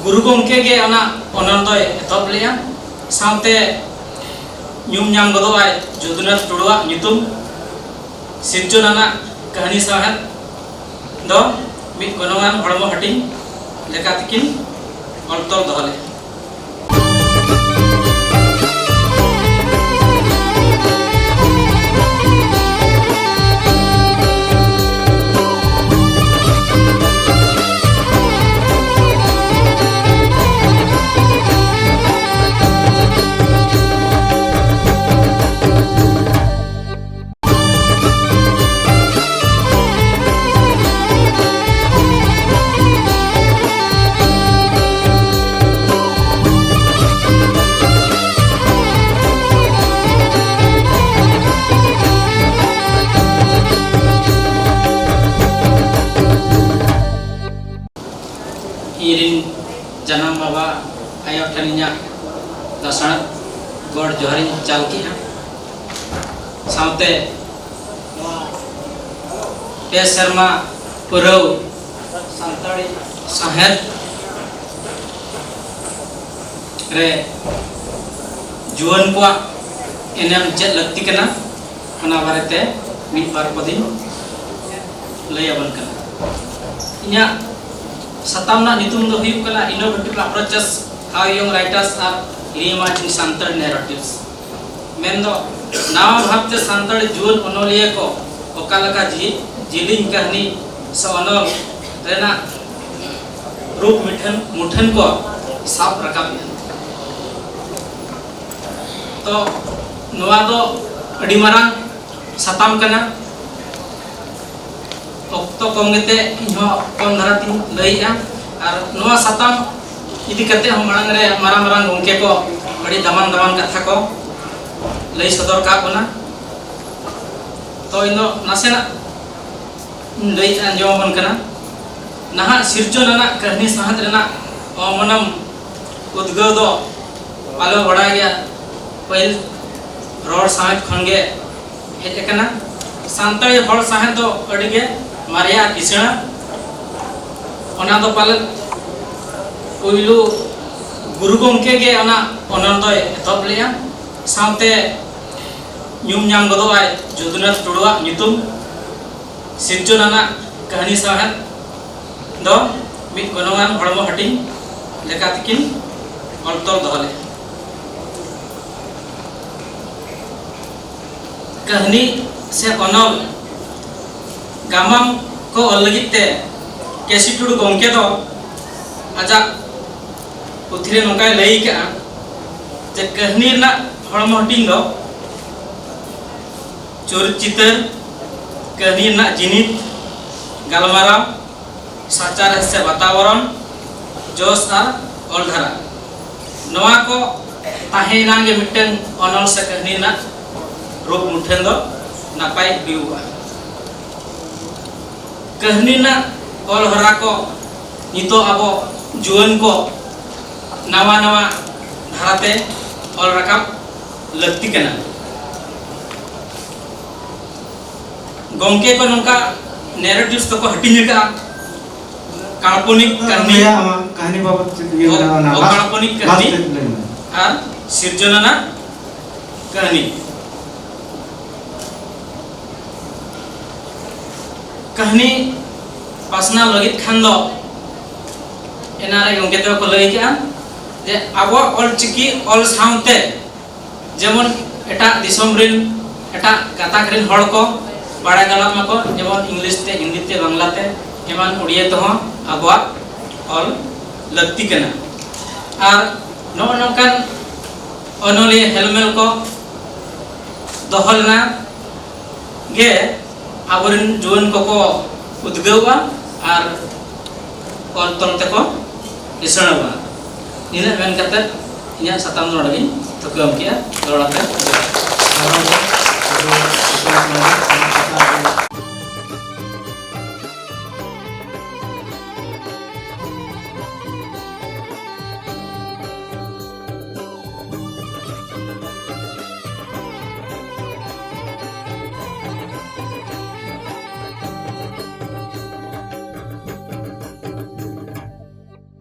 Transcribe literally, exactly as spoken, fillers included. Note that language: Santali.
ᱜᱩᱨᱩ ᱜᱚᱢᱠᱮ ᱜᱮ ᱚᱱᱟ ᱚᱱᱚᱞ ᱫᱚᱭ ᱮᱛᱚᱦᱚᱵ ᱞᱮᱫᱼᱟ᱾ ᱥᱟᱶᱛᱮ ᱧᱩᱢ ᱧᱟᱢ ᱜᱚᱫᱚᱜᱼᱟᱭ ᱡᱚᱫᱩᱱᱟᱛᱷ ᱴᱩᱰᱩᱣᱟᱜ ᱧᱩᱛᱩᱢ᱾ ᱥᱤᱨᱡᱚᱱ ᱟᱱᱟᱜ ᱠᱟᱹᱦᱱᱤ ᱥᱟᱶᱦᱮᱫ ᱫᱚ ᱢᱤᱫ ᱜᱚᱱᱚᱝᱟᱱ ᱦᱚᱲᱢᱚ ᱦᱟᱹᱴᱤᱧ ᱞᱮᱠᱟ ᱛᱮᱠᱤᱱ ᱚᱞ ᱛᱚᱞ ᱫᱚᱦᱚ ᱞᱮᱫᱼᱟ᱾ ᱤᱧᱨᱮᱱ ᱡᱟᱱᱟᱢ ᱵᱟᱵᱟ ᱟᱭᱳ ᱴᱷᱮᱱ ᱤᱧᱟᱹᱜ ᱫᱟᱥᱟᱲ ᱜᱚᱰ ᱡᱚᱦᱟᱨᱤᱧ ᱪᱟᱞ ᱠᱮᱜᱼᱟ᱾ ᱥᱟᱶᱛᱮ ᱱᱚᱣᱟ ᱯᱮ ᱥᱮᱨᱢᱟ ᱯᱩᱨᱟᱹᱣ ᱥᱟᱱᱛᱟᱲᱤ ᱥᱟᱶᱦᱮᱫ ᱨᱮ ᱡᱩᱣᱟᱹᱱ ᱠᱚᱣᱟᱜ ᱮᱱᱮᱢ ᱪᱮᱫ ᱞᱟᱹᱠᱛᱤ ᱠᱟᱱᱟ, ᱚᱱᱟ ᱵᱟᱨᱮᱛᱮ ᱢᱤᱫ ᱵᱟᱨ ᱯᱚᱫᱤᱧ ᱞᱟᱹᱭ ᱟᱵᱚᱱ ᱠᱟᱱᱟ᱾ ᱤᱧᱟᱹᱜ ᱥᱟᱛᱟᱢ ᱨᱮᱱᱟᱜ ᱧᱩᱛᱩᱢ ᱫᱚ ᱦᱩᱭᱩᱜ ᱠᱟᱱᱟ Innovative Approaches, How Young Writers Are Reimagining Santal Narratives᱾ ᱢᱮᱱᱫᱚ ᱱᱟᱣᱟ ᱵᱷᱟᱵᱽᱛᱮ ᱥᱟᱱᱛᱟᱲᱤ ᱡᱩᱣᱟᱹᱱ ᱚᱱᱚᱞᱤᱭᱟᱹ ᱠᱚ ᱚᱠᱟ ᱞᱮᱠᱟ ᱡᱤ- ᱡᱤᱞᱤᱧ ᱠᱟᱹᱦᱱᱤ ᱥᱮ ᱚᱱᱚᱞ ᱨᱮᱱᱟᱜ ᱨᱩᱯ ᱢᱩᱴᱷᱟᱹᱱ ᱢᱩᱴᱷᱟᱹᱱ ᱠᱚ ᱥᱟᱵ ᱨᱟᱠᱟᱵ ᱮᱫᱟ᱾ ᱛᱚ ᱱᱚᱣᱟ ᱫᱚ ᱟᱹᱰᱤ ᱢᱟᱨᱟᱝ ᱥᱟᱛᱟᱢ ᱠᱟᱱᱟ᱾ ᱚᱠᱛᱚ ᱠᱚᱢ ᱜᱮᱛᱮ ᱤᱧᱦᱚᱸ ᱠᱚᱢ ᱫᱷᱟᱨᱟ ᱛᱤᱧ ᱞᱟᱹᱭᱮᱜᱼᱟ᱾ ᱟᱨ ᱱᱚᱣᱟ ᱥᱟᱛᱟᱢ ᱤᱫᱤ ᱠᱟᱛᱮ ᱦᱚᱸ ᱢᱟᱲᱟᱝ ᱨᱮ ᱢᱟᱨᱟᱝ ᱢᱟᱨᱟᱝ ᱜᱚᱢᱠᱮ ᱠᱚ ᱟᱹᱰᱤ ᱫᱟᱢᱟᱱ ᱫᱟᱢᱟᱱ ᱠᱟᱛᱷᱟ ᱠᱚ ᱞᱟᱹᱭ ᱥᱚᱫᱚᱨ ᱠᱟᱜ ᱵᱚᱱᱟ᱾ ᱛᱚ ᱤᱧ ᱫᱚ ᱱᱟᱥᱮᱱᱟᱜ ᱤᱧ ᱞᱟᱹᱭ ᱟᱸᱡᱚᱢ ᱟᱵᱚᱱ ᱠᱟᱱᱟ᱾ ᱱᱟᱦᱟᱜ ᱥᱤᱨᱡᱚᱱ ᱟᱱᱟᱜ ᱠᱟᱹᱦᱱᱤ ᱥᱟᱶᱦᱮᱫ ᱨᱮᱱᱟᱜ ᱚᱢᱚᱱᱚᱢ ᱩᱫᱽᱜᱟᱹᱣ ᱫᱚ ᱯᱟᱞᱮ ᱵᱟᱲᱟᱭ ᱜᱮᱭᱟ, ᱯᱟᱹᱦᱤᱞ ᱨᱚᱲ ᱥᱟᱶᱦᱮᱫ ᱠᱷᱚᱱ ᱜᱮ ᱦᱮᱡ ᱟᱠᱟᱱᱟ᱾ ᱥᱟᱱᱛᱟᱲᱤ ᱦᱚᱲ ᱥᱟᱶᱦᱮᱫ ᱫᱚ ᱟᱹᱰᱤ ᱜᱮ ᱢᱟᱨᱮᱭᱟ ᱟᱨ ᱠᱤᱥᱟᱹᱬᱟ᱾ ᱚᱱᱟ ᱫᱚ ᱯᱟᱞᱮ ᱯᱩᱭᱞᱩ ᱜᱩᱨᱩ ᱜᱚᱢᱠᱮ ᱜᱮ ᱚᱱᱟ ᱚᱱᱚᱞ ᱫᱚᱭ ᱮᱛᱚᱦᱚᱵ ᱞᱮᱫᱼᱟ᱾ ᱥᱟᱶᱛᱮ ᱧᱩᱢ ᱧᱟᱢ ᱜᱚᱫᱚᱜᱼᱟᱭ ᱡᱚᱫᱩᱱᱟᱛᱷ ᱴᱩᱰᱩᱣᱟᱜ ᱧᱩᱛᱩᱢ᱾ ᱥᱤᱨᱡᱚᱱ ᱟᱱᱟᱜ ᱠᱟᱹᱦᱱᱤ ᱥᱟᱶᱦᱮᱫ ᱫᱚ ᱢᱤᱫ ᱜᱚᱱᱚᱝᱟᱱ ᱦᱚᱲᱢᱚ ᱦᱟᱹᱴᱤᱧ ᱞᱮᱠᱟ ᱛᱮᱠᱤᱱ ᱚᱞ ᱛᱚᱞ ᱫᱚᱦᱚ ᱞᱮᱫᱼᱟ᱾ ᱠᱟᱹᱦᱱᱤ ᱥᱮ ᱚᱱᱚᱞ ᱜᱟᱢᱟᱢ ᱠᱚ ᱚᱞ ᱞᱟᱹᱜᱤᱫ ᱛᱮ ᱠᱮᱥᱤ ᱴᱩᱰᱩ ᱜᱚᱢᱠᱮ ᱫᱚ ᱟᱡᱟᱜ ᱯᱩᱛᱷᱤ ᱨᱮ ᱱᱚᱝᱠᱟᱭ ᱞᱟᱹᱭ ᱠᱟᱜᱼᱟ ᱡᱮ ᱠᱟᱹᱦᱱᱤ ᱨᱮᱱᱟᱜ ᱦᱚᱲᱢᱚ ᱦᱟᱹᱴᱤᱧ ᱫᱚ ᱪᱚᱨᱤᱛ ᱪᱤᱛᱟᱹᱨ, ᱠᱟᱹᱦᱱᱤ ᱨᱮᱱᱟᱜ ᱡᱤᱱᱤᱛ, ᱜᱟᱞᱢᱟᱨᱟᱣ, ᱥᱟᱪᱟᱨᱦᱮᱫ ᱥᱮ ᱵᱟᱛᱟᱵᱚᱨᱚᱱ, ᱡᱚᱥ ᱟᱨ ᱚᱞ ᱫᱷᱟᱨᱟ᱾ ᱱᱚᱣᱟ ᱠᱚ ᱛᱟᱦᱮᱸ ᱮᱱᱟᱝ ᱜᱮ ᱢᱤᱫᱴᱟᱝ ᱚᱱᱚᱞ ᱥᱮ ᱠᱟᱹᱦᱱᱤ ᱨᱮᱱᱟᱜ ᱨᱩᱯ ᱢᱩᱴᱷᱟᱹᱱ ᱫᱚ ᱱᱟᱯᱟᱭ ᱦᱩᱭᱩᱜᱼᱟ᱾ ᱠᱟᱹᱦᱱᱤ ᱨᱮᱱᱟᱜ ᱚᱞ ᱦᱚᱨᱟ ᱠᱚ ᱱᱤᱛᱚᱜ ᱟᱵᱚ ᱡᱩᱣᱟᱹᱱ ᱠᱚ ᱱᱟᱣᱟ ᱱᱟᱣᱟ ᱫᱷᱟᱨᱟᱛᱮ ᱚᱞ ᱨᱟᱠᱟᱵ ᱞᱟᱹᱠᱛᱤ ᱠᱟᱱᱟ᱾ ᱜᱚᱢᱠᱮ ᱠᱚ ᱱᱚᱝᱠᱟ ᱱᱮᱨᱮᱴᱤᱵᱷᱥ ᱫᱚᱠᱚ ᱦᱟᱹᱴᱤᱧ ᱟᱠᱟᱫᱼᱟ᱾ ᱠᱟᱞᱯᱚᱱᱤᱠ ᱠᱟᱹᱦᱱᱤ, ᱞᱟᱹᱭᱟ ᱟᱢᱟᱜ ᱠᱟᱹᱦᱱᱤ ᱵᱟᱵᱚᱫ ᱪᱮᱫ ᱤᱭᱟᱹ ᱚ-, ᱢᱮᱱᱟᱜᱼᱟ, ᱚᱱᱟ ᱚ, last, ᱠᱟᱞᱯᱚᱱᱤᱠ last ᱠᱟᱹᱦᱱᱤ ᱛᱮᱫ ᱞᱟᱹᱭ ᱢᱮ᱾ ᱟᱨ ᱥᱤᱨᱡᱚᱱ ᱟᱱᱟᱜ ᱠᱟᱹᱦᱱᱤ᱾ ᱠᱟᱹᱦᱱᱤ ᱯᱟᱥᱱᱟᱣ ᱞᱟᱹᱜᱤᱫ ᱠᱷᱟᱱ ᱫᱚ ᱮᱱᱟᱱ ᱨᱮ ᱜᱚᱢᱠᱮ ᱛᱟᱠᱚ ᱠᱚ ᱞᱟᱹᱭ ᱠᱮᱜᱼᱟ ᱡᱮ ᱟᱵᱚᱣᱟᱜ ᱚᱞ ᱪᱤᱠᱤ ᱚᱞ ᱥᱟᱶᱛᱮ ᱡᱮᱢᱚᱱ ᱮᱴᱟᱜ ᱫᱤᱥᱚᱢ ᱨᱮᱱ, ᱮᱴᱟᱜ ᱜᱟᱛᱟᱠ ᱨᱮᱱ ᱦᱚᱲ ᱠᱚ ᱵᱟᱲᱟᱭ ᱫᱟᱲᱮᱭᱟᱜ ᱢᱟᱠᱚ, ᱡᱮᱢᱚᱱ ᱤᱝᱞᱤᱥ ᱛᱮ, ᱦᱤᱱᱫᱤ ᱛᱮ, ᱵᱟᱝᱞᱟ ᱛᱮ, ᱮᱢᱟᱱ ᱩᱲᱤᱭᱟ ᱛᱮᱦᱚᱸ ᱟᱵᱚᱣᱟᱜ ᱚᱞ ᱞᱟᱹᱠᱛᱤ ᱠᱟᱱᱟ᱾ ᱟᱨ ᱱᱚᱜᱼᱚ ᱱᱚᱝᱠᱟᱱ ᱚᱱᱚᱞᱤᱭᱟᱹ ᱦᱮᱞᱢᱮᱞ ᱠᱚ ᱫᱚᱦᱚ ᱞᱮᱱᱟ ᱜᱮ ᱟᱵᱚᱨᱮᱱ ᱡᱩᱣᱟᱹᱱ ᱠᱚᱠᱚ ᱩᱫᱽᱜᱟᱹᱣᱟ ᱟᱨ ᱚᱞ ᱛᱚᱞ ᱛᱮᱠᱚ ᱠᱤᱥᱟᱹᱬᱚᱜᱼᱟ᱾ ᱱᱤᱱᱟᱹᱜ ᱢᱮᱱ ᱠᱟᱛᱮ ᱤᱧᱟᱹᱜ ᱥᱟᱛᱟᱢ ᱫᱚ ᱱᱚᱰᱮ ᱜᱤᱧ ᱛᱷᱩᱠᱟᱹᱢ ᱠᱮᱜᱼᱟ᱾ ᱫᱚᱦᱲᱟ ᱛᱮ ᱡᱚᱦᱟᱨ᱾